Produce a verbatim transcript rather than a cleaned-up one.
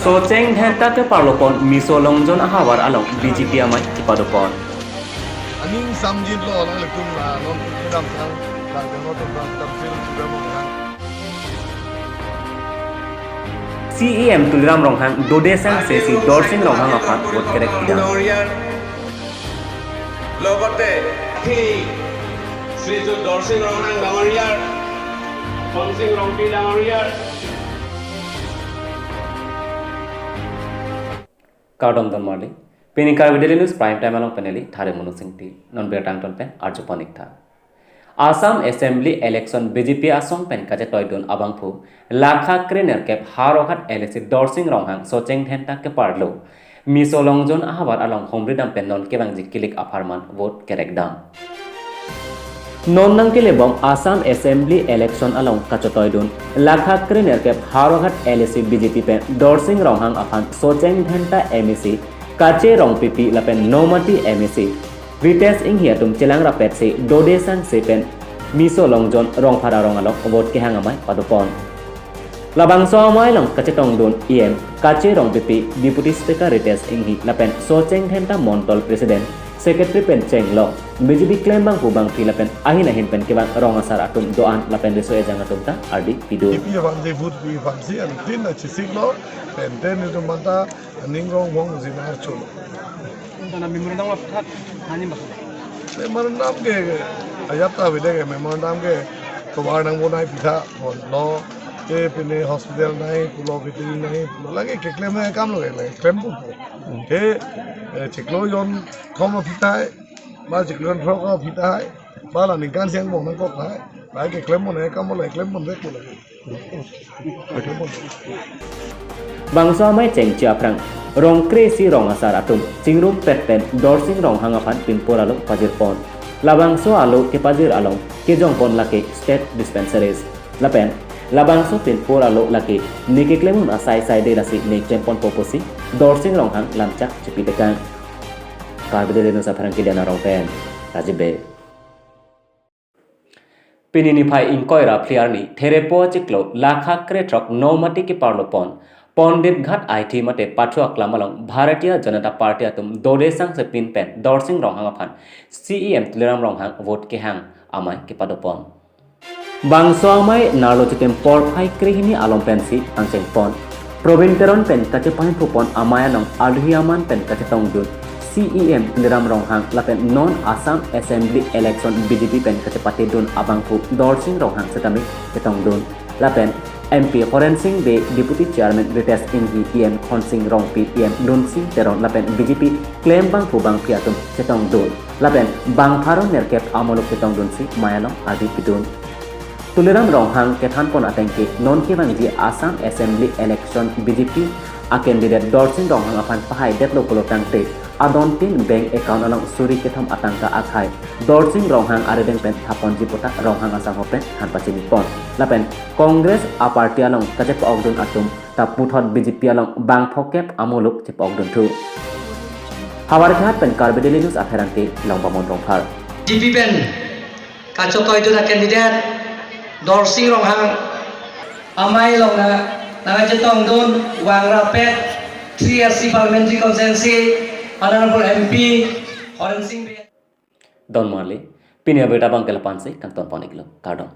Socheng Dhenta keparlo pon Miso Longjon ahavar along B J P amei kepadopon. Aning samjin lo nang lekum na non kedam sang, sang kedam sang, sang kedam sang. C E M Tuliram Ronghang dode sangse si Dorsing Ronghang aphan vote kerek pidam. লগতে সেই শ্ৰীযুত দৰসিং ৰংহাং ডাঙৰীয়াৰ, ধনসিং ৰংপি ডাঙৰীয়াৰ। Kardom don marli. Pini Karbi Daily News Prime Time along pen neli Thare Munu Singti. Non birta angton pen arju pon ik tha. Assam Assembly Election B J P asong pen kachetoidun abangphu lakha krenerkep Howraghat L A C Dorsing Ronghang Socheng Dhenta keparlo Miso Longjon ahavar along humri dam pen non kevangji kilik apharman vote kerek dam. Non nangkelebom Assam Assembly Election along kachetoidun lakha krenerkep Howraghat L A C B J P pen Dorsing Ronghang aphan Socheng Dhenta M A C, Kache Rongpipi lapen Nomati M A C Ritesh Enghi atum chelang rapet si dode sangse pen Miso Longjon Rongphar arong along vote kehang amei padopon. Labangso amei along kachetongdun E M Kache Rongpipi, Deputy Speaker Ritesh Enghi lapen Socheng Dhenta Mondol President, Secretary pen chenglok, B J P klembangphu bangpi lapen ahin ahin pen kevang rong asar atum do-an lapen riso ejang atum ta ardi pidun. Ipi aphan si vote pi aphan si antin na chisik lo, pen ten itu mata aning rong wong sinar chulo. Tana memorandum aphuthak hani bak. Memorandum ke ayat ta bide ke memorandum ke tovar nang bonai pitha bon lo, te pine hospital nai pulo, veterinary nai pulo, lake keklem nai kam lo ke klem pu. Te, eh, chiklo jon thom aphi thai, ba chiklo jon throk aphi thai, ba la ningkan siang bong nangkok thai, lake klem bonai kam lo, klem bon vek lo. Bangso amei chengche aphrang rong kre-isi rong asar atum chingrumpet pen Dorsing Ronghang aphan pinpur alo pajirpon. Labangso alo kepajir along kejongpon lake state dispensaries. Lapen labangso pinpur alo lake ne keklem un asai sai de lasi ne klempon po pusi Dorsing Ronghang lamchak chipitekang. Karbi Daily News apharang kedo-an arong pen Rajiv Bey. Pini niphai ingkoi ra phli arni Therepo achiklo lakha krethrok Nomati keparlo pon Pondit Ghat Aithe mate Pathu Aklam along Bharatiya Janata Party atum dode sangse pin pen Dorsing Ronghang aphan C E M Tuliram Ronghang vote kehang amei kepadopon. Bangso amei nerlo chitim porphai krehini along pensi angchengpon. Probin Teron pen kachepainphupon amei along aluhi aman pen kachetongdun C E M Tuliram Ronghang lapen non Assam Assembly Election B J P pen kachepatedun abangphu Dorsing Ronghang setame chetongdun. Lapen M P Horen Sing Bey, Deputy Chairman Ritesh Enghi, E M Khonsing Rongpi, E M Lunsing Teron lapen B J P klembangphu bangpi atum chetongdun. Lapen bang pharo nerkep amuluk chetongdunsi mei along ardi pidun. Tuliram Ronghang kethanpon ateng ke non kevangji Assam Assembly Election B J P a-candidate Dorsing Ronghang aphan pahaidetlo pulo tangte adontin bank account along suri kethom atangka akhei Dorsing Ronghang arideng pen thaponji puta Ronghang asangho pen than pachinipon. Lapen Congress a-party along kachepa-okdun atum ta puthot B J P along bang phokep amuluk chepa-okdunthu. Howraghat pen Karbi Daily News apherangke Longbamon Rongphar. B J P pen kachetoidun a-candidate Dorsing Ronghang amei along na nangchetongdun Wangrapet three A C Parliamentary Constituency Honorable M P Horen Sing Bey. Don marli, pini abirta abangke lapu-ansi kangtonpon iklo. Kardom.